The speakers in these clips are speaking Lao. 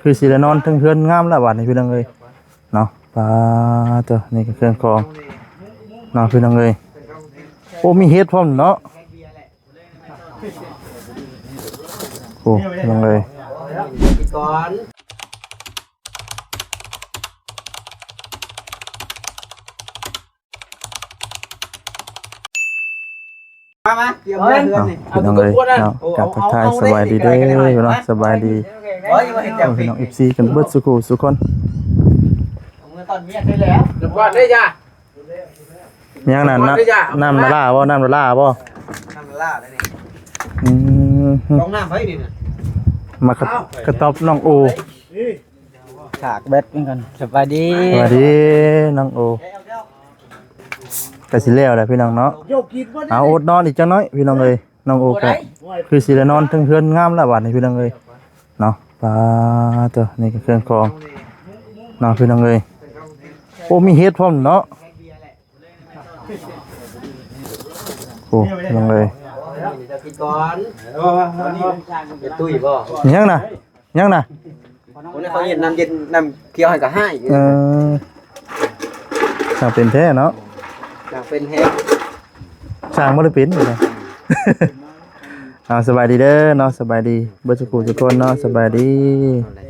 ຄືຊິໄດ້ນອນເທິງເຮືອນງາມແລ້ວບາດນີ້ພີ່ນ້ອງເອີຍເນາະ. ປາໂຕ ນີ້ກໍເຄື່ອງຂອງເນາະພີ່ນ້ອງເອີຍ. ໂອ້ ມີເຫັດພ້ອມເນາະ. ໂອ້ ພີ່ນ້ອງເອີຍ. ມາ ມາ ຕຽມເຮືອນນີ້ ພີ່ນ້ອງເອີຍເນາະ. ກາບທັກທາຍສະບາຍດີເດີເນາະ. ສະບາຍດີພີ່ນ້ອງເອັຟຊີກັນເບິດສູ່ຄູ່ສູ່ຄົນ. ເອົາເມືອຕ້ອນເມຍໄດ້ແລ້ວ. ເດີກ່ອນເດີຈ້າ. ຍັງນັ້ນນະ ນ້ຳລາລາບໍ່? ນ້ຳລາລາບໍ່? ນ້ຳລາລາໄດ້ນີ້. ອືມ ຕ້ອງນ້ຳໃຜນີ້ນະ? ມາກະ ກະຕອບນ້ອງໂອ. ສາກແບັດເພິ່ນກ່ອນ. ສະບາຍດີ ສະບາຍດີນ້ອງໂອ. ກະຊິແລ້ວແຫຼະພີ່ນ້ອງເນາະ. ເອົາ ອົດນອນອີກຈັກໜ້ອຍພີ່ນ້ອງເອີຍ. ນ້ອງໂອກະຄືຊິໄດ້ນອນເທິງເຮືອນງາມແລ້ວບາດນີ້ພີ່ນ້ອງເອີຍເນາະ. ປາໂຕ ນີ້ກໍເຄື່ອງຂອງເນາະພີ່ນ້ອງເອີຍ. ໂອ້ ມີເຫັດພ້ອມເນາະ. ໂອ້ ພີ່ນ້ອງເອີຍ. ກິນກ່ອນ. ເປັນຕຸ້ຍບໍ່? ຫຍັງນະ? ຫຍັງນະ? ໂອ້ຍ ເຂົາເຮັດນ້ຳເຢັນ ນ້ຳຂຽວໃຫ້ກໍໃຫ້. ເອີ ຊ່າງເປັນແທ້ເນາະ. ຊ່າງເປັນແທ້. ຊ່າງບໍ່ໄດ້ເປັນ. ເອົາ ສະບາຍດີເດີເນາະ. ສະບາຍດີເບິດສູ່ຄູ່ທຸກຄົນເນາະ. ສະບາຍດີ.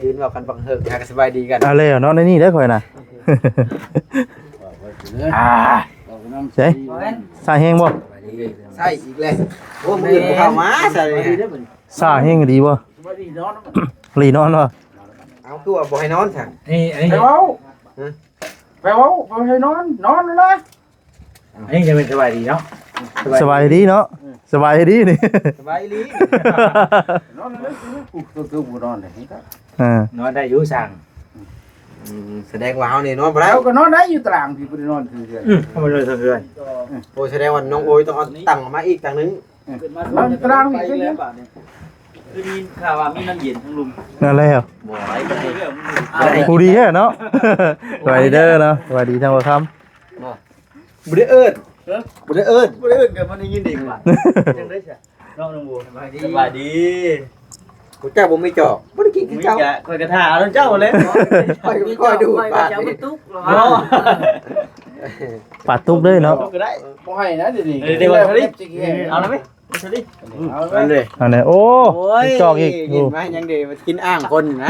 ຢືນເວົ້າກັນບັກເຮີກ ຫາກໍສະບາຍດີກັນ. ເອົາແລ້ວເນາະ ໃນນີ້ເດ້ຂ້ອຍນະ. ອ່າ ໃສ່ ໃສ່ແຮງບໍ່? ໃສ່ອີກແລ້ວ. ໂອ້ ມື້ອື່ນບໍ່ເຂົ້າມາໃສ່. ຊ້າແຮງອີ່ຫຼີບໍ່? ລີນອນບໍ່? ເອົາ ຄືວ່າບໍ່ໃຫ້ນອນຊັ້ນ. ນີ້ ອັນນີ້ ໄປເວົ້າ ຮະ? ໄປເວົ້າ ບໍ່ໃຫ້ນອນ ນອນແລ້ວນະ. ອັນນີ້ຈະເປັນສະບາຍດີເນາະ. ສະບາຍດີເນາະ. ສະບາຍດີນີ້ ສະບາຍອີ່ຫຼີ. ນອນແລ້ວ ກູຄືບໍ່ນອນເດ້. ອ່າ ນອນໄດ້ຢູ່ຊ່າງ. ອືມ ສະແດງວ່າເຮົານີ້ນອນບໍ່ໄດ້. ເຮົາກໍນອນໄດ້ຢູ່ຕາລາງ ພີ່ບໍ່ໄດ້ນອນຄືເຮືອນ. ອືມ ເຮົາບໍ່ໄດ້ນອນເຮືອນ. ໂອ້ ສະແດງວ່ານ້ອງໂອຍຕ້ອງເອົາຕັ່ງມາອີກຕັ່ງໜຶ່ງ. ນອນຕາລາງນີ້ ຄືມີຂ່າວວ່າມີນ້ຳເຢັນທາງລຸ່ມ. ນັ້ນແຫຼະ ບໍ່ໄດ້ ຜູ້ດີແທ້ເນາະ. ສະບາຍດີເດີເນາະ. ສະບາຍດີທາງບໍ່ຄຳ. ບໍ່ໄດ້ເອີ້ນ ບໍ່ໄດ້ເອີ້ນ ບໍ່ໄດ້ເອີ້ນກໍມັນໄດ້ຍິນເອງວ່າ. ຈັ່ງໃດຊະ ນ້ອງນ້ຳໂອ. ສະບາຍດີ ສະບາຍດີ. ຜູ້ເຈົ້າບໍ່ມີຈອກ ບໍ່ໄດ້ກິນຄືເກົ່າ. ຂ້ອຍກະຖ້າເອົານຳເຈົ້າແຫຼະ. ຂ້ອຍ ຂ້ອຍດູດປາດ ປາດຕຸກເລີຍເນາະ. ບໍ່ໃຫ້ນະດຽວນີ້. ເອີ ເອົາລະເວີຍ ເອົາເລີຍ ເອົາເລີຍ. ໂອ້ ໂອ້ຍ ຈອກອີກ. ກິນມາຫຍັງເດ ມາກິນອ່າງຄົນນະ.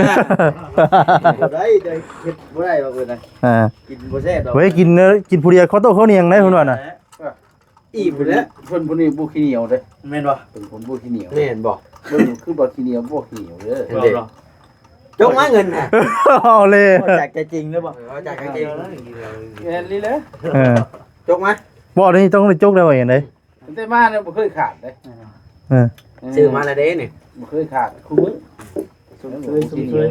ບໍ່ໄດ້ ເຮັດບໍ່ໄດ້ດອກເວີຍນະ. ອ່າ ກິນບໍ່ແຊບດອກເວີຍ. ກິນ ກິນຜູ້ດຽວ ເຂົ້າໂຕເຂົ້າໜຽງໄດ໋ ເພິ່ນວ່ານະ. ອີ່ມພຸ້ນແຫຼະ. ເພິ່ນຜູ້ນີ້ບໍ່ຂີ້ໜຽວເດ້. ແມ່ນບໍ່? ເພິ່ນຄົນບໍ່ຂີ້ໜຽວ. ແມ່ນບໍ່? ເບິ່ງຄືບໍ່ຂີ້ໜຽວ ບໍ່ຂີ້ໜຽວເດີ. ເຫັນເດ້. ຈົກມາເງິນນະ. ເອົາເລີຍ ຈາກໃຈຈິງເລີຍບໍ່? ເອົາຈາກໃຈຈິງ. ແມ່ນອີ່ຫຼີເລີຍ. ເອີ ຈົກມາ. ບໍ່ ນີ້ຕ້ອງໄດ້ຈົກແລ້ວ ເຫັນເດ້. ຕັ້ງແຕ່ມານີ້ບໍ່ເຄີຍຂາດເດ້. ເອີ ຊື້ມາແລ້ວເດ້ນີ້ ບໍ່ເຄີຍຂາດ ຄູ່ມື້. ຊົມເຊີຍ ຊົມເຊີຍ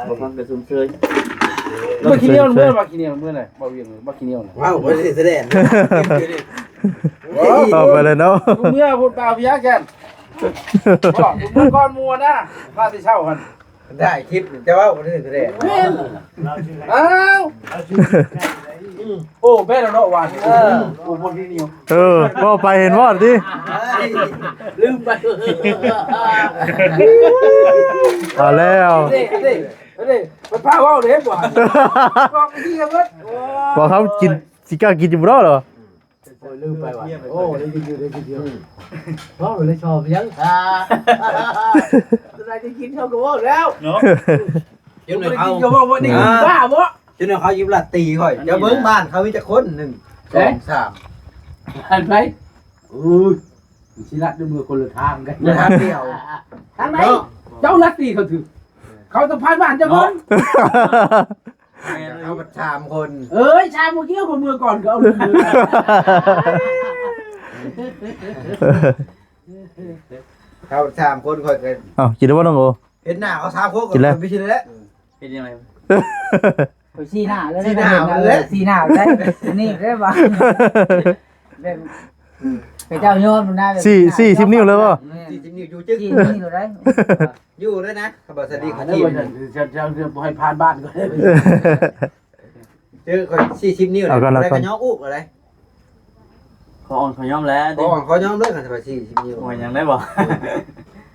ບໍ່ຟັງກໍຊົມເຊີຍ. ບັກຂີ້ໜຽວເມືອ ບັກຂີ້ໜຽວເມືອນະ ບໍ່ວຽງ ບັກຂີ້ໜຽວນະ. ວ້າວ ບໍ່ໄດ້ສະແດງ. ເອົາໄປເລີຍເນາະ. ເມືອພຸ້ນ ປາວພະຍາແກ່ນ. ບໍ່ ເມືອກ່ອນໝູ່ນະ ມາແຕ່ເຊົ້າຫັ້ນ. ໄດ້ຄລິບ ຈະເວົ້າບໍ່ໄດ້ສະແດງ. ແມ່ນ. ອ້າວ ໂອ້ ແມ່ນແລ້ວເນາະວ່າ. ເອີ ໂອ້ ບໍ່ດີນີ້. ເອີ ເວົ້າໄປເຫັນບໍ່ຕິ. ລືມໄປ. ເອົາແລ້ວ ເດ້ ເດ້ ເດ້ ໄປພາເວົ້າເດ້ບໍ່. ບອກດີເບິດ ບໍ່ເຂົ້າກິນ ຊິກ້າກິນຢູ່ບໍ່ເນາະ. ໂອ້ຍ ລືມໄປວ່າ. ໂອ້ ໄດ້ກິນຢູ່ ໄດ້ກິນຢູ່. ອືມ ເວົ້າແລ້ວຊອບຫຍັງ. ອ່າ ຕົວໃດໄດ້ກິນເຂົາກໍເວົ້າແລ້ວເນາະ. ຈົນວ່າເຂົາ ກິນກໍເວົ້າວ່າໄດ້ກິນ. ອ່າ ບ້າບໍ່? ຈົນວ່າເຂົາຍິບລັດຕີຂ້ອຍ. ເຈົ້າເບິ່ງບ້ານເຂົາມີຈັກຄົນ? ໜຶ່ງ ສອງ ສາມ. ອັນໃດ? ໂອ້ຍ ຊິລັດໃນເມືອຄົນລະທາງກັນ ທາງດຽວ. ທາງໃດ? ເຈົ້າລັດຕີເຂົາຖືກ ເຂົາຕ້ອງຜ່ານບ້ານເຈົ້າກ່ອນ. ເຮົາບັດສາມຄົນ. ເອີຍ ສາມບໍ່ກ່ຽວ ເຂົາເມືອກ່ອນ ເຂົາເອົາລົງເຮືອ. ເຮົາບັດສາມຄົນ ຂ້ອຍກໍ ເອົ້າ ກິນແລ້ວບໍ່ນ້ອງໂອ? ເຫັນໜ້າເຂົາສາມຄົນ ກິນແລ້ວ ໄປຊິແລ້ວ. ເຮັດຫຍັງ? ຊີ້ໜ້າເລີຍ ຊີ້ໜ້າເລີຍ ຊີ້ໜ້າເລີຍ. ນີ້ເດ້ວ່າ ແບບເຂົາເຈົ້າຍອມນະ ແບບ ສີ່ ສີ່ສິບນິ້ວເລີຍບໍ່? ແມ່ນ ສີ່ສິບນິ້ວຢູ່ຈຶ່ງ ສີ່ນິ້ວເລີຍ. ຢູ່ເລີຍນະ ຄັນບໍ່ສະດິ ເຂົາຈີບ ຈະ ຈະ ຈະບໍ່ໃຫ້ຜ່ານບ້ານກ່ອນ. ເຈີຂ້ອຍສີ່ສິບນິ້ວ ແລ້ວກໍຍໍອຸກເອົາໄດ໋. ຂໍອ່ອນຂໍຍອມແຫຼະ ຂໍອ່ອນຂໍຍອມເລີຍ ຄັນວ່າສີ່ສິບນິ້ວ ວ່າຫຍັງໄດ້ບໍ່?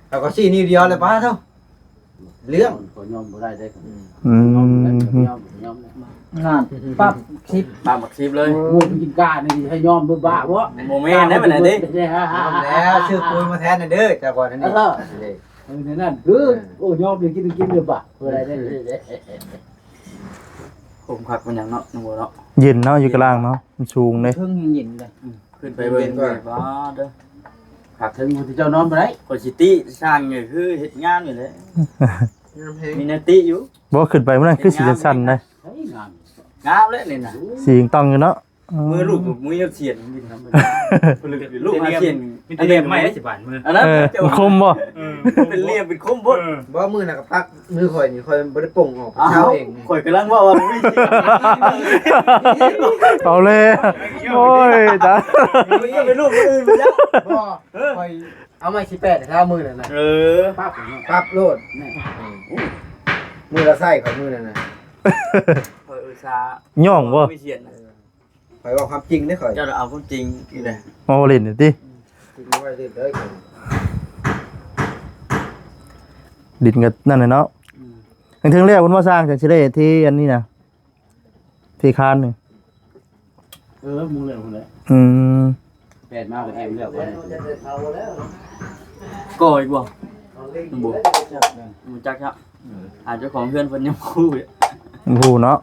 ແລ້ວກໍສີ່ນິ້ວດຽວແລ້ວ ປາໂທ້. ເລື່ອງ ຂ້ອຍຍອມບໍ່ໄດ້ເດ້. ອືມ ອືມ ຍອມ ຍອມ ຍອມ ນັ້ນ ປັບສິບ ປັບບັກສິບເລີຍ. ໂອ້ຍ ກິນກ້ານີ້ໃຫ້ຍອມບໍ່ບ້າບໍ່? ບໍ່ແມ່ນໄດ໋ ບັດນັ້ນເດ້. ຍອມແລ້ວ ຊື້ປຸ໋ຍມາແທນແດ່ເດີ ເຈົ້າກ່ອນນັ້ນນີ້. ເອີ ເອີ ນັ້ນ ເອີ ໂອ້ ຍອມເລີຍ ກິນ ກິນເດີ ບໍ່ ບໍ່ໄດ້ເດ້. ໂຮມຄັກມັນຫຍັງເນາະ ນ້ອງໂບເນາະ. ເຢັນເນາະ ຢູ່ກະລ່າງເນາະ ມັນສູງເດ້. ເທິງຍັງເຢັນເດ້. ອືມ ຂຶ້ນໄປເບິ່ງ ເບິ່ງ ເບິ່ງ ເບິ່ງ ບາດເດີ. ຄັກເທິງ ເຂົາເຈົ້ານອນບໍ່ໄດ້. ຂ້ອຍຊິຕິຊ່າງນີ້ ຄືເຮັດງານນີ້ແຫຼະ. ມີແນວຕິຢູ່. ບໍ່ ຂຶ້ນໄປມື້ນັ້ນຄືຊິສັ່ນໆ ໄດ໋. ເຮີ້ຍ ງາມ ງາມແຫຼະນີ້ນະ. ສີຕ້ອງຢູ່ເນາະ. ເອີ ມື້ລູກ ມື້ຍາວຊຽນ ບິນທຳມະດາ. ລູກຫາຊຽນ ມີແຕ່ເຫຼັ້ມໄມ້ ອັນເຫຼັ້ມໄມ້ ສິບາດມື້ ອັນນັ້ນ. ເອີ ເຈົ້າ ມັນຄົມບໍ່? ເອີ ເປັນເຫຼັ້ມ ເປັນຄົມເບິດ. ບໍ່ ມື້ນັ້ນກໍພັກ ມື້ຂ້ອຍນີ້ ຂ້ອຍບໍ່ໄດ້ປົງອອກ ເຊົ້າເອງ. ຂ້ອຍກຳລັງເວົ້າວ່າ ເອົາແລ້ວ ໂອ້ຍ ຕາຍ. ເປັນລູກຄົນອື່ນໄປແລ້ວ. ບໍ່ ຂ້ອຍເອົາໄມ້ສິບແປດ ເຊົ້າມື້ນັ້ນນະ. ເອີ ປັບ ປັບໂລດ. ມື້ລະໃຊ້ ຂ້ອຍມື້ນັ້ນນະ. ຂ້ອຍອຸດສ່າຫຍ້ອງບໍ່? ມີຊຽນນະ. ເອີ ຂ້ອຍເວົ້າຄວາມຈິງເດ້ຂ້ອຍ. ເຈົ້າເອົາຄວາມຈິງນີ້ແຫຼະ ມາເວົ້າຫຼິ້ນນີ້ຕິ. ອືມ ຈິງເວົ້າຫຼິ້ນເລີຍ. ດິນກໍນັ້ນແຫຼະເນາະ. ອືມ ເທິງໆ ແລ້ວເພິ່ນວ່າຊ່າງ ຈັ່ງຊິໄດ້ເທອັນນີ້ນະ ເທຄານນີ້. ເອີ ມຸງແລ້ວພຸ້ນແຫຼະ. ອືມ ແປດມາກໍແອມແລ້ວ. ກໍອີກບໍ່? ບໍ່ ບໍ່ຈັກ. ເອີ ອາດເຈົ້າຂອງເຮືອນເພິ່ນຍັງບໍ່ຮູ້ເດ. ບໍ່ຮູ້ເນາະ.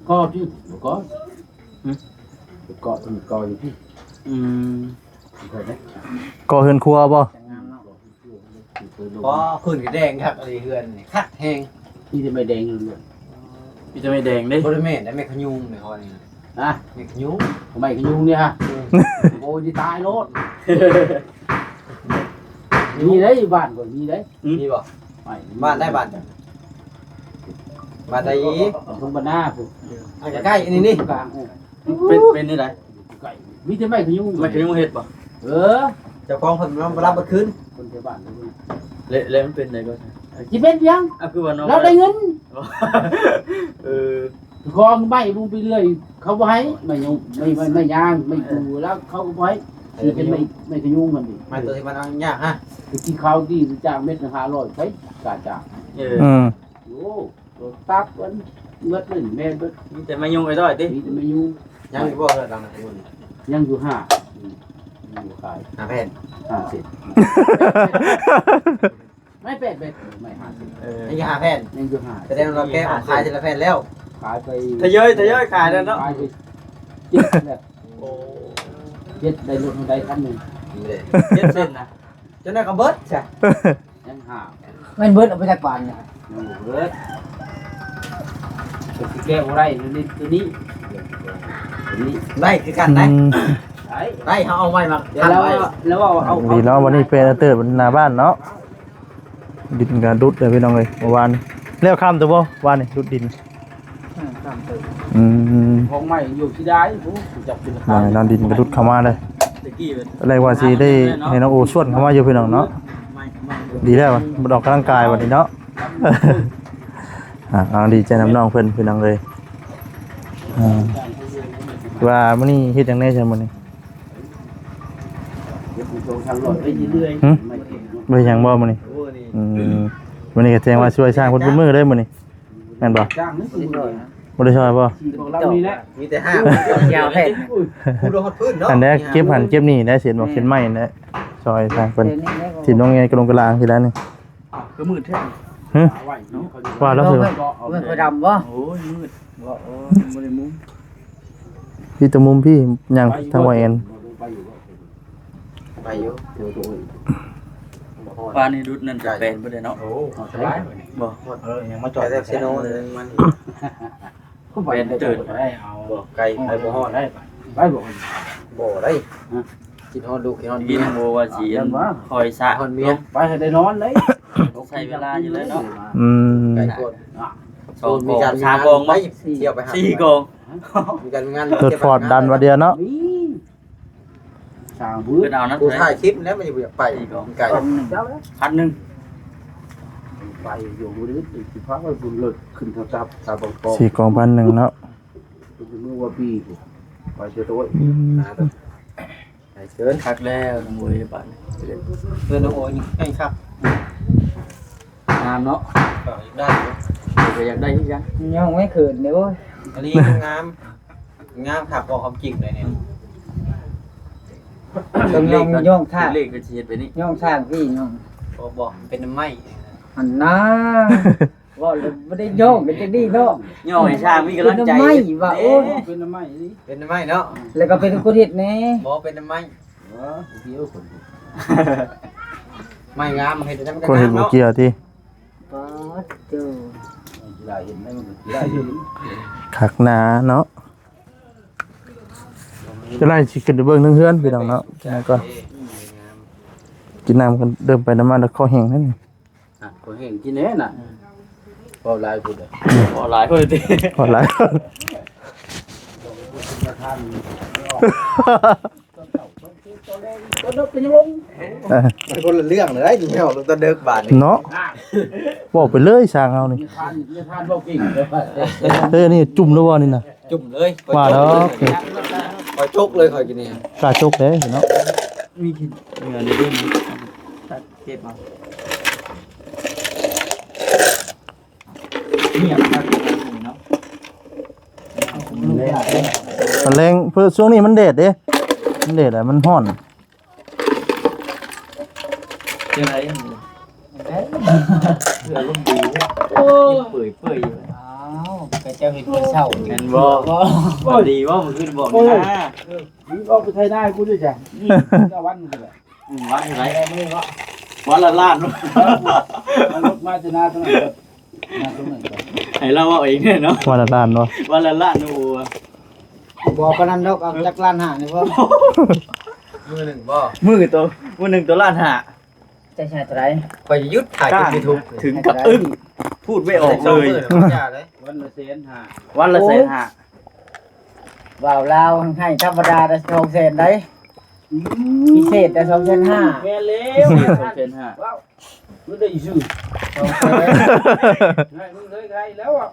ກໍທີ່ ກໍ ຫຶ ກໍທີ່ ກໍຢູ່ທີ່. ອືມ ເຄີຍໄດ້ ກໍເຮືອນຄົວບໍ່? ກໍພື້ນກໍແດງຄັກ ອັນນີ້ເຮືອນນີ້ຄັກແຮງ. ມີແຕ່ໄມ້ແດງລ້ວນໆ. ມີແຕ່ໄມ້ແດງເດ້. ບໍ່ໄດ້ແມ່ນໄດ໋ ໄມ້ຂະຍຸງໃນຫ້ອງນີ້ນະ. ຮະ? ໄມ້ຂະຍຸງ ໄມ້ຂະຍຸງນີ້ຮະ. ເອີ ໂອ້ຍ ຊິຕາຍໂລດ. ມີໄດ໋ ຢູ່ບ້ານຂ້ອຍມີໄດ໋. ອືມ ມີບໍ່? ໄມ້ ບ້ານໃດ ບ້ານເຈົ້າ? ບ້ານໃດອີກ? ທົ່ງບັນນາພຸ້ນ. ອັນໃກ້ໆ ນີ້ນີ້ ກາງ. ເອີ ເປັນ ເປັນແນວໃດ? ໃກ້ ມີແຕ່ໄມ້ຂະຍຸງ. ໄມ້ຂະຍຸງເຮັດບໍ່? ເອີ ເຈົ້າຂອງເພິ່ນມາຮັບເບິດຄືນ ຄົນແຖວບ້ານເພິ່ນ. ແລ້ວ ແລ້ວມັນເປັນໃດກໍ? ຊິເປັນຫຍັງ? ອາ ຄືວ່ານ້ອງ ລາວໄດ້ເງິນ. ເອີ ຂອງໄມ້ບຸ້ມໄປເລື້ອຍ ເຂົາບໍ່ໃຫ້. ໄມ້ຍອງ ໄມ້ ໄມ້ ໄມ້ຍາງ ໄມ້ປູ ແລ້ວເຂົາກໍບໍ່ໃຫ້. ຊິເປັນໄມ້ ໄມ້ຂະຍຸງມັນນີ້ ໄມ້ຕົວທີ່ມັນເອົາຍາກຮະ. ໄປກິນເຂົ້າທີ່ຈ້າງເມັດລະຫ້າຮ້ອຍ ໄປກາຈ້າງ. ເອີ ອືມ ໂອ້ ຕັບມັນເບິດເລີຍ ແມ່ນເບິດ. ມີແຕ່ໄມ້ຍຸງໄອ້ດ້ອຍຕິ? ມີແຕ່ໄມ້ຍຸງ. ຍັງຢູ່ບໍ່ເຮືອນຫຼັງນັ້ນ? ຍັງຢູ່ຫ້າ. ອືມ ຍັງບໍ່ຂາຍ. ຫ້າແຜ່ນ ຫ້າສິບ. ໄມ້ແປດເມັດ ໄມ້ຫ້າສິບ. ເອີ ຍັງຢູ່ຫ້າແຜ່ນ. ຍັງຢູ່ຫ້າ. ສະແດງວ່າແກອອກຂາຍທີລະແຜ່ນແລ້ວ. ຂາຍໄປ ທະຍອຍ ທະຍອຍຂາຍແລ້ວເນາະ. ຂາຍໄປເຈັດແລ້ວ. ໂອ້ ເຈັດ ໄດ້ລົດເຮົາໄດ້ຄັນໜຶ່ງ. ເຈັດເສັ້ນນະ. ຈົນນັ້ນກໍເບິດຊະ. ຍັງຫ້າ. ແມ່ນເບິດເອົາໄປຈັກບາດນີ້? ຍັງບໍ່ເບິດ. ກໍຊິແກ້ບໍ່ໄດ້ ໂຕນີ້ ໂຕນີ້ ໂຕນີ້ ໄດ້ຄືກັນໄດ໋. ອືມ ໄດ້ ໄດ້ ເຮົາເອົາໄວ້ມາ ແລ້ວ ແລ້ວເອົາ ດີເນາະ. ວັນນີ້ເປັນເຕີບໜ້າບ້ານເນາະ. ດິນກໍດຸດເດີພີ່ນ້ອງເອີຍ ເມື່ອວານ. ແລ້ວຄ່ຳແຕ່ບໍ່ວານນີ້ ດຸດດິນ? ອືມ ຂອງໃໝ່ຢູ່ທີ່ໃດ ຜູ້ຈັກເປັນ ເນາະ. ດິນກໍດຸດເຂົ້າມາເລີຍ. ຕະກີ້ ແລກວ່າຊິໄດ້ໃຫ້ນ້ອງໂອຊວນເຂົ້າມາຢູ່ພີ່ນ້ອງເນາະ. ດີແລ້ວ ບໍ່ໄດ້ອອກກຳລັງກາຍບັດນີ້ເນາະ. ອ່າ ເອົາ ດີໃຈນຳນ້ອງເພິ່ນພີ່ນ້ອງເອີຍ. ອ່າ ວ່າມື້ນີ້ເຮັດຫຍັງແດ່ຊະມື້ນີ້? ຫຶ ບໍ່ເຮັດຫຍັງບໍ່ມື້ນີ້? ອືມ ມື້ນີ້ກໍແສດງວ່າຊ່ວຍຊ່າງເພິ່ນເບິດມື້ເລີຍມື້ນີ້. ແມ່ນບໍ່? ຈ້າງນີ້ຄືບໍ່ໄດ້ ບໍ່ໄດ້ຊ່ອຍບໍ່? ຊິບອກລຳນີ້ແຫຼະ ມີແຕ່ຫ້າງ ຍາວແທ້ ຜູ້ລວງຮອດພື້ນເນາະ. ອັນໃດເກັບຫັ້ນເກັບນີ້ໄດ້ ເສດໝອກເສດໄມ້ນັ້ນແຫຼະ ຊ່ອຍທາງເພິ່ນ ຖິ້ມລົງໃນກະລົງກະລາງທີລະນີ້. ຄືມືດແທ້ ຫຶ ວ່າແລ້ວເຖິງ ເພິ່ນຄ່ອຍດຳບໍ່? ໂອ້ຍ ມືດບໍ່ ໂອ້ຍ ບໍ່ໄດ້ມຸງ. ພີ່ຕະມຸມ ພີ່ຍ່າງທາງວ່າແອນ ໄປຢູ່ ໄປຢູ່ ເດີໂຕອີກ. ປານນີ້ດຸດນັ້ນຈະແປນບໍ່ໄດ້ເນາະ. ໂອ້ ສະບາຍ ບໍ່ ເອີ ຍັງມາຈອດແຕ່ເຊໂນ ມັນ ແປນເຕີດໄດ້ ເອົາ ບໍ່ ໄກໄປບໍ່ຮອດໄດ້ ໄປບໍ່ ບໍ່ໄດ້. ຮະ ຄິດຮອດລູກ ຄິດຮອດເມຍ ບໍ່ວ່າຊິ ອັນ ຄອຍສະ ຮອດເມຍ ໄປໃຫ້ໄດ້ນອນເດ້. ໃຊ້ເວລາຢູ່ເລີຍເນາະ. ອືມ ໄກໂພດ ສອງກອງ ສາມກອງ ໄປທ່ຽວໄປຫາ ສີ່ກອງ ມີການມີງານ ລົດຟອດດັນວ່າດຽວເນາະ. ນີ້ ສ້າງບືດ ເພິ່ນເອົານະ ຜູ້ຖ່າຍຄລິບແລ້ວມັນບໍ່ຢາກໄປ ໄກ ພັນໜຶ່ງ ໄປຢູ່ບໍ່ໄດ້ ຊິພາໄປບຸນເລີດ ຂຶ້ນເທິງສັບ ສາບັງກອກ ສີ່ກອງພັນໜຶ່ງເນາະ. ເປັນມື້ວ່າປີ ໄປເທື່ອໂຕຍ ອືມ. ເຊີນ ຄັກແລ້ວນ້ອງໂອຍບາດນີ້ ເພິ່ນນ້ອງໂອຍແຮງຄັກ ງາມເນາະ ກໍຢາກໄດ້ຢູ່ ກໍຢາກໄດ້ຄືກັນ ຍ້ອງໄວ້ເຂີນເດ້ ໂອ້ຍ ອັນນີ້ງາມ ງາມຄັກ ເວົ້າຄວາມຈິງເລີຍນີ້ ຕ້ອງຍ້ອງ ຍ້ອງທາງ ເລກກໍຊິເຮັດແບບນີ້ ຍ້ອງທາງພີ່ນ້ອງ ບໍ່ ບໍ່ ເປັນນ້ຳໄມ້ ຫັ້ນນາ ເວົ້າແລ້ວບໍ່ໄດ້ຍ້ອງກັນຈັ່ງນີ້ເນາະ ຍ້ອງໃຫ້ຊ່າງມີກຳລັງໃຈ ເປັນນ້ຳໄມ້ວ່າ ເດ້ ໂອ້ຍ ເປັນນ້ຳໄມ້ອີ່ຫຼີ ເປັນນ້ຳໄມ້ເນາະ ແລ້ວກໍເປັນຄົນເຮັດແດ່ ບໍ່ ເປັນນ້ຳໄມ້ ເອີ ບໍ່ກ່ຽວຄົນ ໄມ້ງາມເຮັດໄດ້ນຳກັນ ຄົນເຮັດບໍ່ກ່ຽວຕິ ປາດໂທ້ ກິລາເຫັນໄດ້ມັນກໍກິລາເຫັນ ຄັກໜາເນາະ ຈະໄລ່ຊິຂຶ້ນໄປເບິ່ງເທິງເຮືອນພີ່ນ້ອງເນາະ ກິນນ້ຳກ່ອນ ກິນນ້ຳກ່ອນ ເດີນໄປນຳມາແລ້ວຄໍແຫ້ງນັ້ນ ອ່ະ ຂໍແຫ້ງກິນແດ່ນະ ເວົ້າຫຼາຍພຸ້ນເດີ ເວົ້າຫຼາຍພຸ້ນຕິ ເວົ້າຫຼາຍ ເອີ ມັນຄົນລະເລື່ອງເລີຍ ແນວລົງຕອນເດິກບາດນີ້ເນາະ ເວົ້າໄປເລີຍຊ່າງເຮົານີ້ ເອີ ອັນນີ້ຈຸ່ມແລ້ວບໍ່ນີ້ນະ ຈຸ່ມເລີຍ ວ່າດອກ ຂ້ອຍຈົກເລີຍ ຂ້ອຍກິນນີ້ ກ້າຈົກເດ້ເນາະ ມີກິນເໜືອນີ້ເດ້ ຕັດເກັບເອົາ ງຽບຄັກເນາະ ຕອນແລງ ເພາະຊ່ວງນີ້ມັນແດດເດ້ ມັນແດດ ແລ້ວມັນຮ້ອນ ຈັ່ງໃດ ເພື່ອລົມດີ ໂອ້ຍ ເປື່ອຍໆຢູ່ ອ້າວ ຂະເຈົ້າເຮັດມື້ເຊົ້າ ແມ່ນບໍ່? ບໍ່ ບໍ່ດີບໍ່? ມື້ຄືນບອກນີ້ນະ ເອີ ມຶງອອກໄປໄຖນາໃຫ້ກູເດີຈ້ະ ອືມ ເຈົ້າວັນນີ້ແຫຼະ ອືມ ວັນເທົ່າໃດ? ມື້ນີ້ເນາະ ວັນລະລ້ານ ເອົາລົດມາແຕ່ນາຕົງນັ້ນ ນາຕົງນັ້ນ ໃຫ້ລາວເວົ້າເອງເນາະ ວັນລະລ້ານບໍ່? ວັນລະລ້ານ ໂອ້ ບໍ່ປານນັ້ນດອກ ເອົາຈັກລ້ານຫ້ານີ້ພໍ ມື້ໜຶ່ງບໍ່? ມື້ໂຕ ມື້ໜຶ່ງໂຕລ້ານຫ້າ ຈະໃຊ້ເທົ່າໃດ? ຂ້ອຍຈະຢຸດຖ່າຍຄລິບຢູທູບ ເຖິງກັບອຶ້ງ ພູດໄມ່ອອກເລີຍ ວັນລະແສນຫ້າ ວັນລະແສນຫ້າ ໂອ້ຍ ບ່າວລາວໃຫ້ທຳມະດາໄດ້ສອງແສນໃດ໋ ອືມ ພິເສດໄດ້ສອງແສນຫ້າ ແມ່ນແລ້ວ ພິເສດສອງແສນຫ້າ ເວົ້າ ມັນໄດ້ຊື່ ສອງແສນ ໃຫ້ມັນເລີຍໄດ້ແລ້ວອະ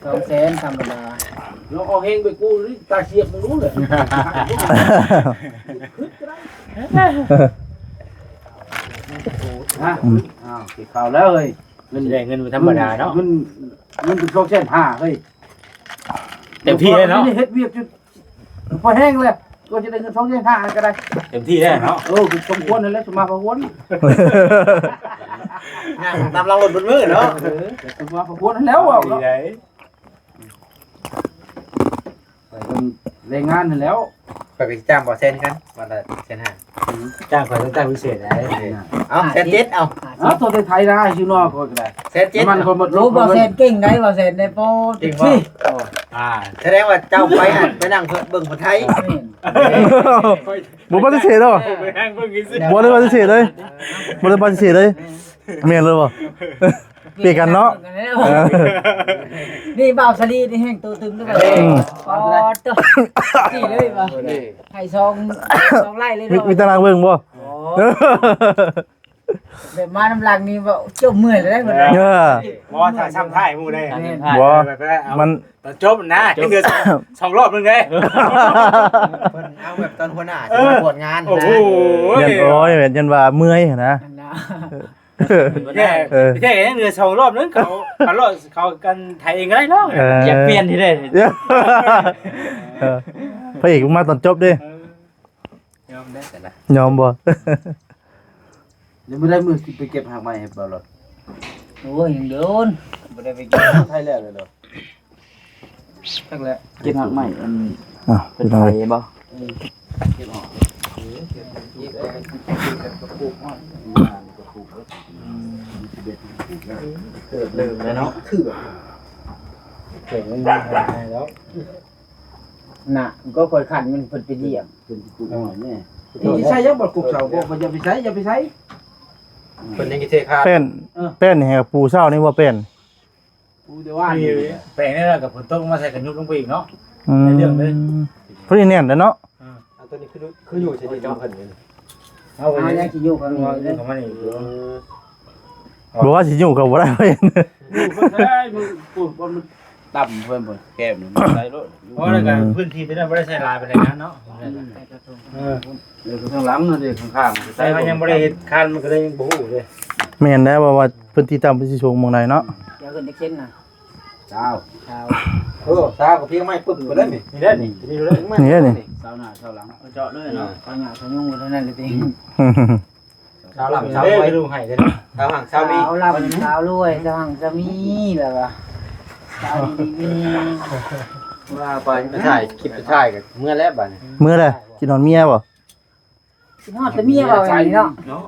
ສອງແສນທຳມະດາ ລອງເອົາແຮງໄປກູ້ນີ້ ຕາສຽບມຶງດູເລີຍ ຮະ ອືມ ອ້າວ ຊິເຂົ້າແລ້ວເຮີ້ຍ ເງິນ ຊິໄດ້ເງິນບໍ່ທຳມະດາເນາະ ເງິນ ເງິນເປັນສອງແສນຫ້າເຮີ້ຍ ເຕັມທີ່ເລີຍເນາະ ເຮັດວຽກຈົນພໍແຮງແລ້ວ ກໍຈະໄດ້ເງິນສອງແສນຫ້າກໍໄດ້ ເຕັມທີ່ແລ້ວເນາະ ເອີ ສົມຄວນນັ້ນແຫຼະ ສົມມາພາຄວນ ຍ່າງຕາມຫຼັງລົດເບິດມື້ເນາະ ເອີ ສົມມາພາຄວນນັ້ນແຫຼະ ເວົ້າເນາະ ໄປເບິ່ງແຮງງານຫັ້ນແຫຼ້ວ ຂ້ອຍກໍຊິຈ້າງບໍ່ແຊນຄືກັນ ວັນລະແສນຫ້າ ອືມ ຈ້າງຂ້ອຍຕ້ອງຈ້າງພິເສດໄດ໋ ເອົາ ຫ້າສິບ ແສນເຈັດ ເອົາ ຫ້າສິບ ເອົາ ໂຕໄດ້ໄຖນາຢູ່ນອກຂ້ອຍກໍໄດ້ ແສນເຈັດ ນ້ຳມັນຂ້ອຍໝົດ ໂອ້ ບໍ່ແສນເກັ່ງໄດ໋ ບໍ່ແສນໄດ້ ໂປ ເກັ່ງບໍ່ ອ່າ ສະແດງວ່າເຈົ້າໄປຫັ້ນ ໄປນັ່ງເບິ່ງຜູ້ໄທ ແມ່ນ ບໍ່ປະຕິເສດດອກ ໄປນັ່ງເບິ່ງຊື່ໆ ບໍ່ໄດ້ປະຕິເສດເລີຍ ບໍ່ໄດ້ປະຕິເສດເລີຍ ແມ່ນເລີຍບໍ່? ເປກັນເນາະ ເອີ ນີ້ບ່າວສາລີນີ້ແຮງໂຕຕຶງເດ້ ອືມ ອໍ ໂຕ ນີ້ເລີຍວ່າ ໃຫ້ສອງ ສອງໄລ່ເລີຍເນາະ ມີຕາລາງເບິ່ງບໍ່? ອໍ ແບບມານຳຫຼັງນີ້ເວົ້າຈົບເມື່ອຍແລ້ວເດ້ ເອີ ບໍ່ ຖ້າຊ້ຳທ້າຍໝູ່ໄດ໋ ແມ່ນ ບໍ່ ແບບວ່າເອົາ ມັນ ຕອນຈົບນະ ຈົບ ຍັງເຫຼືອສອງ ສອງລອບໜຶ່ງເດ້ ເພິ່ນເອົາແບບຕອນຫົວໜ້າ ເອີ ຊິມາກວດງານ ໂອ້ໂຫ ນະ ຢ້ານ ໂອ້ຍ ຢ້ານວ່າເມື່ອຍຫັ້ນນະ ຫັ້ນນະ ເອີ ແທ້ ເອີ ແທ້ຍັງເຫຼືອສອງລອບໜຶ່ງ ເຂົາ ເຂົາລອບ ເຂົາກັນໄຖເອງກໍໄດ້ເນາະ ເອີ ຢາກປ່ຽນທີ່ໄດ້ ເອີ ພະເອກມາຕອນຈົບເດ້ ເອີ ຍອມໄດ້ຊັ້ນນະ ຍອມບໍ່? ຍັງບໍ່ໄດ້ມື້ຊິໄປເກັບຮາກໄມ້ໃຫ້ບໍ່ລອດ ໂອ້ຍ ຍັງໂດນ ບໍ່ໄດ້ໄປເກັບ ໄທແລ້ວເລີຍເນາະ ຈັກແຫຼະ ເກັບຮາກໄມ້ອັນ ອ້າວ ເປັນໄປບໍ່? ເອີ ເກັບອອກ ເກັບ ເກັບ ເກັບກະປຸກອອກ ອືມ ເກີດເລີ່ມແລ້ວເນາະ ເຂືອບ ເຂືອບມັນຫາຍແລ້ວ ນະ ກໍຂ້ອຍຂັນມັນເພິ່ນໄປຢຽບ ເພິ່ນຊິປຸກເອົາແນ່ ຊິໃຊ້ຍັງບໍ່? ປຸກເສົາບໍ່ ບໍ່ ຢ່າໄປໃຊ້ ຢ່າໄປໃຊ້ ເພິ່ນຍັງຊິເທຄານ ແປ້ນ ເອີ ແປ້ນນີ້ໃຫ້ປູເຊົ້ານີ້ບໍ່ແປ້ນ? ປູແຕ່ວ່ານີ້ ແປ້ນນີ້ລະ ກໍຝົນຕົກມາໃສ່ກໍຍຸບລົງໄປອີກເນາະ ອືມ ໃນເລື່ອງເລີຍ ພໍດີແໜ້ນແລ້ວເນາະ ເອີ ອັນຕົວນີ້ຄື ຄືຢູ່ໃສ່ດິນຂອງເພິ່ນນີ້ ເອົາ ເອົາ ຍັງຊິຢູ່ຂ້າງນີ້ເດ້ ຢູ່ຂ້າງໃນນີ້ ເອີ ບໍ່ວ່າຊິຢູ່ກໍບໍ່ໄດ້ ຢູ່ກໍໄດ້ ມຶງ ປູ ບໍ່ ມັນ ຕ່ຳເພີ່ມພຸ້ນ ແກ້ມນີ້ໃສ່ໂລດ. ໂອ້ ແລ້ວກໍ ອືມ ພື້ນທີ່ຕົວນັ້ນບໍ່ໄດ້ໃຊ້ຫຼາຍປານໃດນະເນາະ. ເອີ ເອີ ທາງຫຼັງນັ້ນເດ້ ຂ້າງໆ ໃສ່ວ່າຍັງບໍ່ໄດ້ເຮັດຄານ ມັນກໍເລີຍຍັງບໍ່ຮູ້ເດ້. ແມ່ນແລ້ວ ວ່າ ວ່າພື້ນທີ່ຕ່ຳເພິ່ນຊິສູງໝ່ອງໃດເນາະ. ອືມ ດຽວຂຶ້ນຈັກເຊັນນະ? ຊາວ ຊາວ. ໂອ້ ຊາວກໍພຽງໄມ້ປຶບກໍໄດ້ນີ້ ນີ້ເດ້ນີ້ ນີ້ເດ້ນີ້ ນີ້ເດ້ນີ້ ຊາວໜ້າຊາວຫຼັງ ເຈາະເລີຍເນາະ. ເອີ ຊາວຫຍ້າຊາວຍຸງເທົ່ານັ້ນແຫຼະຕິ. ຊາວລ່ຳຊາວລວຍ ເອີ ລູກໃຫ້ເດ້ ຊາວຮັ່ງຊາວມີ ຊາວລ່ຳຊາວລວຍ ຊາວຮັ່ງຊາວມີ ແລ້ວກໍຊາວດີມີແຮງ. ວ່າໄປ ໄປຖ່າຍຄລິບ ໄປຖ່າຍກັນເມືອແລ້ວບາດນີ້ ເມືອແລ້ວ ຄິດຮອດເມຍບໍ່? ຄິດຮອດແຕ່ເມຍເວົ້າຢ່າງນີ້ເນາະ ເນາະ.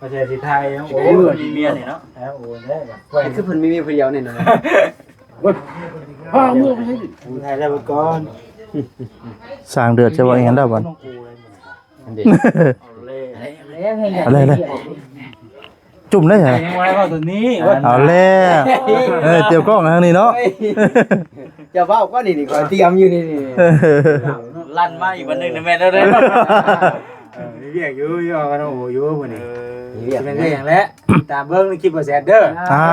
ວ່າແຕ່ຊິຖ່າຍຫຍັງ ໂອ້ຍ ມີເມຍນີ້ເນາະ. ເອີ ໂອ້ຍ ແລ້ວ ຄືເພິ່ນມີເມຍຜູ້ດຽວນີ້ນະ. ພາເມືອໄປໃສ? ຖ່າຍແລ້ວກ່ອນ ສ້າງເດືອດຈະວ່າອີຫຍັງດາບັດ. ອັນເດ ເອົາແລ້ວ ເອົາແລ້ວ ຈຸ່ມໄດ້ຫະ? ຍັງບໍ່ໄດ້ເວົ້າຕົວນີ້ ເອົາແລ້ວ. ເອີ ຕຽມກ້ອງທາງນີ້ເນາະ. ເຈົ້າເວົ້າກ່ອນນີ້ ຂ້ອຍຕຽມຢູ່ນີ້ ນີ້ ເອີ ລັ່ນມາອີກບັດໜຶ່ງນະແມ່ນແລ້ວເດ້. ເອີ ມີວຽກຢູ່ ຢູ່ກັນ ໂອ້ ຢູ່ມື້ນີ້ ເອີ ມີວຽກ ຊິແມ່ນແມ່ນຫຍັງແຫຼະ ຕາມເບິ່ງໃນຄລິບບໍ່ແຊດເດີ. ອ່າ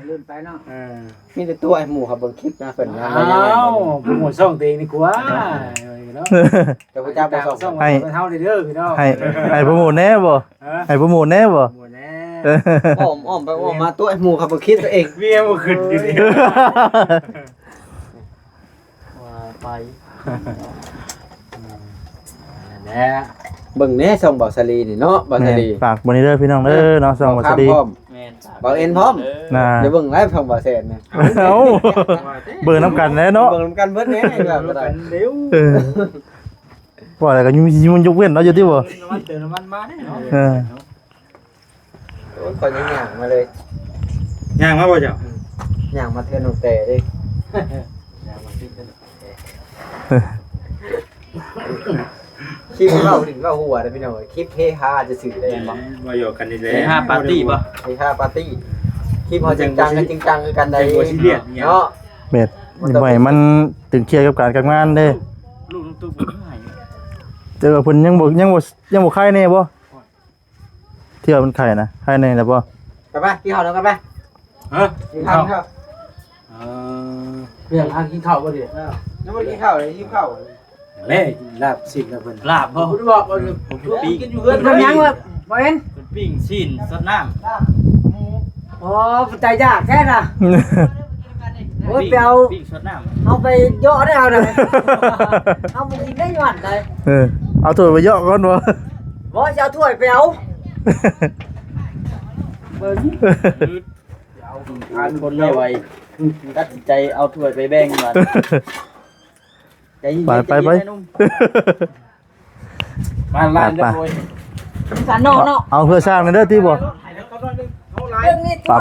ເລື່ອນໄປເນາະ. ເອີ ມີແຕ່ຕົວະໃຫ້ໝູ່ເຂົາເບິ່ງຄລິບນະ ເພິ່ນວ່າ. ອ້າວ ໂປຣໂມດຊ່ອງຕົວເອງດີກວ່າເນາະ. ເຈົ້າພະເຈົ້າບໍ່ຊ່ອງ ໃຫ້ ເຮົາເດີພີ່ນ້ອງ ໃຫ້ ໃຫ້ໂປຣໂມດແດ່ບໍ່? ຮະ? ໃຫ້ໂປຣໂມດແດ່ບໍ່? ໂປຣໂມດແດ່. ອ້ອມ ອ້ອມໄປອ້ອມມາ ຕົວະໃຫ້ໝູ່ເຂົາເບິ່ງຄລິບຕົວເອງ ເວຍບໍ່ຂຶ້ນຢູ່ນີ້. ວ່າໄປ ນັ້ນແຫຼະ ເບິ່ງແດ່ຊ່ອງບ່າວສາລີນີ້ເນາະ ບ່າວສາລີ. ແມ່ນ ຝາກເບິ່ງເດີພີ່ນ້ອງເດີເນາະ ຊ່ອງບ່າວສາລີ. ແມ່ນ ບ່າວເອັນພ້ອມນະ ຢ່າເບິ່ງໄລຟ໌ຂອງບ່າວແສນນະ. ເອົ້າ ເບິ່ງນຳກັນແຫຼະເນາະ ເບິ່ງນຳກັນເບິດແດ່ ເບິ່ງນຳກັນເດ້. ເອີ ວ່າແລ້ວກໍຍັງມີ ຍັງມີຍົກເວັ້ນເນາະ ຢູ່ຕິບໍ່? ເຕີມນ້ຳມັນ ເຕີມນ້ຳມັນມາເດ້ເນາະ. ເອີ ໂອ້ຍ ຂ້ອຍຍັງຍ່າງມາເລີຍ ຍ່າງມາບໍ່ເຈົ້າ? ອືມ ຍ່າງມາເທື່ອນ້ອງແຕ່ເດ້ ຍ່າງມາເທື່ອນ້ອງແຕ່. ຄລິບເວົ້າຫຼິ້ນເວົ້າຫົວເດ້ພີ່ນ້ອງເອີຍ ຄລິບເຮຮາຊື່ໆເດ້. ແມ່ນບໍ່? ເວົ້າຫຍອກກັນນີ້ແຫຼະ ເຮຮາປາຕີ້ບໍ່? ເຮຮາປາຕີ້ ຄລິບເຮົາຈິງຈັງກໍຈິງຈັງຄືກັນໄດ໋ ບໍ່ຊີຣຽສຫຍັງເນາະ. ແມ່ນ ບໍ່ໃຫ້ມັນຕຶງຄຽດກັບການກັບງານເດ້. ລູກນ້ອງຕຸກບໍ່ໃຫ້ ແຕ່ວ່າເພິ່ນຍັງບໍ່ ຍັງບໍ່ ຍັງບໍ່ຄາຍແນ່ບໍ່? ທີ່ວ່າມັນໄຂ້ນະ ໄຂ້ແນ່ແລ້ວບໍ່? ໄປໄປ ກິນເຂົ້ານຳກັນໄປ. ຮະ? ກິນເຂົ້າ ກິນເຂົ້າ. ເອີ ເລື່ອງຫາກິນເຂົ້າບໍ່ດີ? ເອີ ຍັງບໍ່ໄດ້ກິນເຂົ້າເລີຍ ຫິວເຂົ້າ. ແລ້ວລາບຊີ້ນລະເພິ່ນ ລາບບໍ່? ບໍ່ໄດ້ບອກວ່າ ເອີ ກິນຢູ່ເຮືອນ. ເພິ່ນຫຍັງວະ ບໍ່ເຫັນ? ເພິ່ນປີ້ງຊີ້ນຊອດນ້ຳ ອໍ ເປັນຕາຢາກແທ້ນະ. ໂອ້ຍ ປີ້ງ ໄປເອົາ ປີ້ງຊອດນ້ຳ ເຮົາໄປເຍາະໄດ້ເຮົານະ ເຮົາບໍ່ກິນໄດ້ຍ້ອນໃດ. ເອີ ເອົາຖ້ວຍໄປເຍາະກ່ອນບໍ່? ບໍ່ ຊິເອົາຖ້ວຍໄປເອົາ ເບິ່ງ ເອົາຄົນໄວໆ ຕັດສິນໃຈເອົາຖ້ວຍໄປແບ່ງວ່າ ໄປ ໄປ ໄປ ໄປ. ມາລານເດີໂອ້ຍ ສານນອກເນາະ ເອົາເພື່ອສ້າງເດີຕິບໍ່? ເບິ່ງນີ້